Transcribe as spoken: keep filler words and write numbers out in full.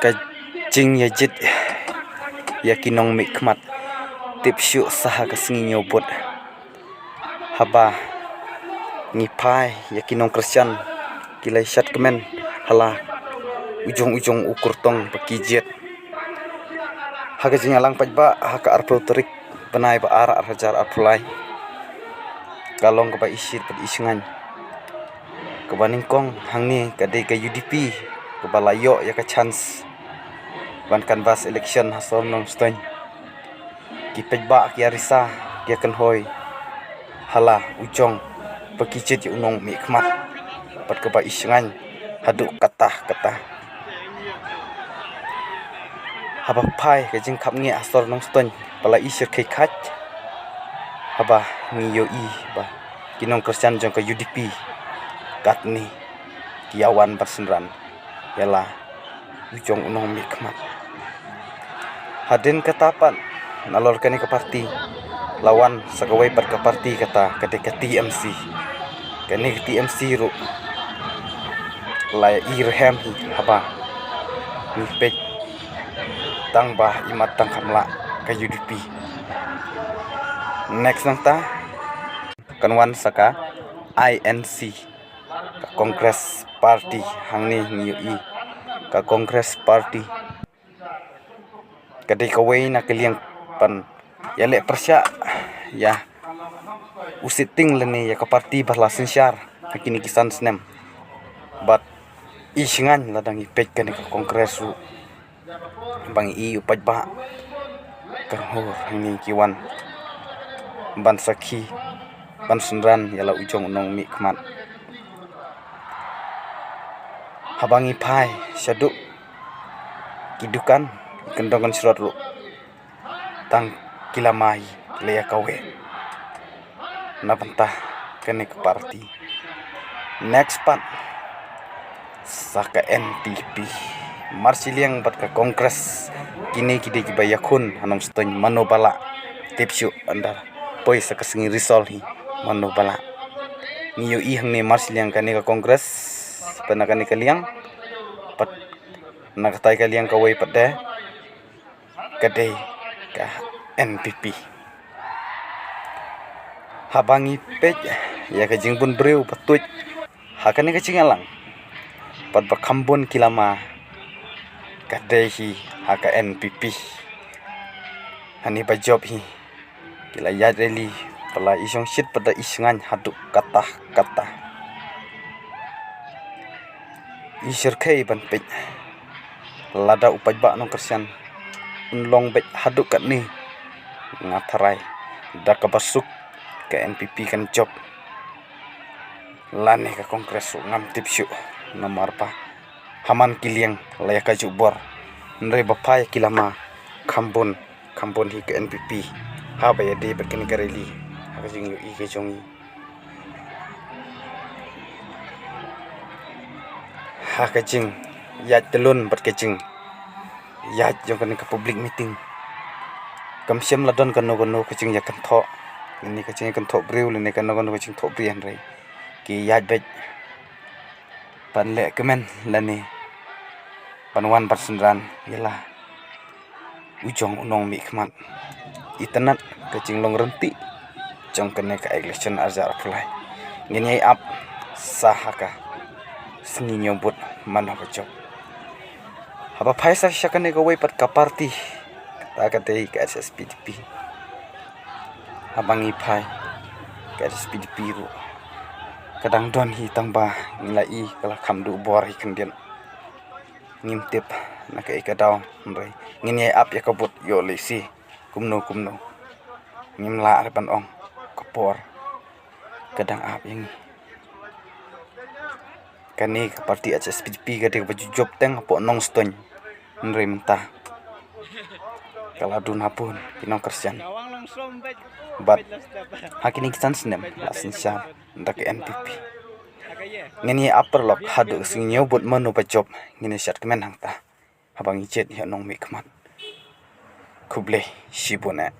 Ka jingïajied ïa ki nongmihkhmat tip shuh sa ha ka sngi Hynñiewbud. Haba ngi phai ïa ki nongkyrshan ki la ïashad kmen ha la u jong u jong u kyrtong ba ki jied. Ha ka jingïalang paidbah ha ka arphew tarik bnai ba ar, ar hajar arphew lai, ka long kaba ishit bad ishngaiñ. Kaba nyngkong hangne ka dei ka U D P kaba la ïoh ïa ka chance ban canvass election ha sor Nongstoiñ. Ki paidbah ki ïa risa, ki ïa kynhoi ha la u jong ba ki jied ïa u nongmihkhmat. Bad kaba ishngaiñ haduh katta katta. Haba phai ka jingkhapngiah ha sor Nongstoiñ ba la ishyrkhei khait. Haba ngi ïohi ba ki nongkyrshan jong ka U D P katne ki ïa wan ban synran ïa la u jong u nongmihkhmat. Hadien kata pat nalor kane ka party la wan sa kawei pat ka party, kata ka dei ka T M C. Kane ka T M C ruh la ïa i rhem hi haba ngi peit tang ba imat tang kham lah ka U D P. Next nangta kan wan sa ka I N C, ka Congress Party. Hangne ngi ïohi ka Congress Party ka dei kawei na ka liang ban ïaleh pyrshah ïa u sitting lane ïa ka party ba la synshar ha kine ki san snem. Bad ishngaiñ lada ngi peit kane ka Congress ruh ba ngi i u paidbah ka hur hangne ki wan ban sakhi ban synran ïa la u jong u nongmihkhmat. Haba ngi phai shaduh ki dukan, ki kyndong kynshrot ruh tang ki lama hi ki la ïa kaweh na bynta kane ka party. Next pat sa ka N P P, marshiliang bad ka Congress. Kine ki dei kiba ïakhun ha Nongstoiñ, mano ba lah tip shuh, ynda poi sa ka sngi result hi mano ba lah. Ngi ïohi hangne marshiliang kane ka Congress pat na kane ka liang, pat na katai ka liang kawei pat de ka dei ka N P P. Haba ngi peit ïa ka jingbun briew ba tuid ha kane ka jingïalang pat ba kham bun ki lama ka dei hi ha ka N P P. Hangne ba jop hi ki la ïaid rally ba la i shongshit pat da i shngaiñ haduh katta katta. I shyrkhei ban peit lada u paidbah nongkyrshan un long beit haduh katne, nga tharai da kaba suk ka N P P kan jop. Lane ka Congress ruh ngam tip shuh, namar ba ha man ki liang la ïa ka juh bor, hynrei ba phai ki lama kham bun kham bun hi ka N P P haba ïadei bad kane ka rally. Ha ka jingïohi ka jong ngi, ha ka jingïaid tyllun bad ka jingïaid jong kane ka public meeting, kam shym la don kano kano ka jingïakynthoh, kane ka jingïakynthoh briew lane kano kano ka jingthoh briew, hynrei ki ïaid beit ban leh kmen lane ban wan ban synran ïa la u jong u nongmihkhmat. Itynnat ka jinglong ryntih jong kane ka election arhajar arphew lai. Ngin ïai ap sa ha ka sngi Hynñiewbud mano ba jop. Haba phai sa sha kane kawei pat ka party, kata ka dei ka H S P D P. Haba ngi phai, ka H S P D P ruh ka dang don hi, tang ba ngi la i ka la kham duh bor hi khyndiat. Ngim tip na kaei ka daw, hynrei ngin ïai ap ïa ka vote ïoh lehse kumno kumno. Ngim lah re ban ong, ka por ka dang ap ïa ngi. Kane ka party H S P D P ka dei kaba ju jop teng hapoh Nongstoiñ, hynrei mynta ka la duna bun ki nongkyrshan. Bad ha kine ki san snem la synshar da ka N P P. Ngin ïai ap paralok haduh ka sngi Hynñiewbud mano ba jop, ngin ïai shad kmen hangta haba ngi jied ïa u nongmihkhmat. Khublei shibun eh.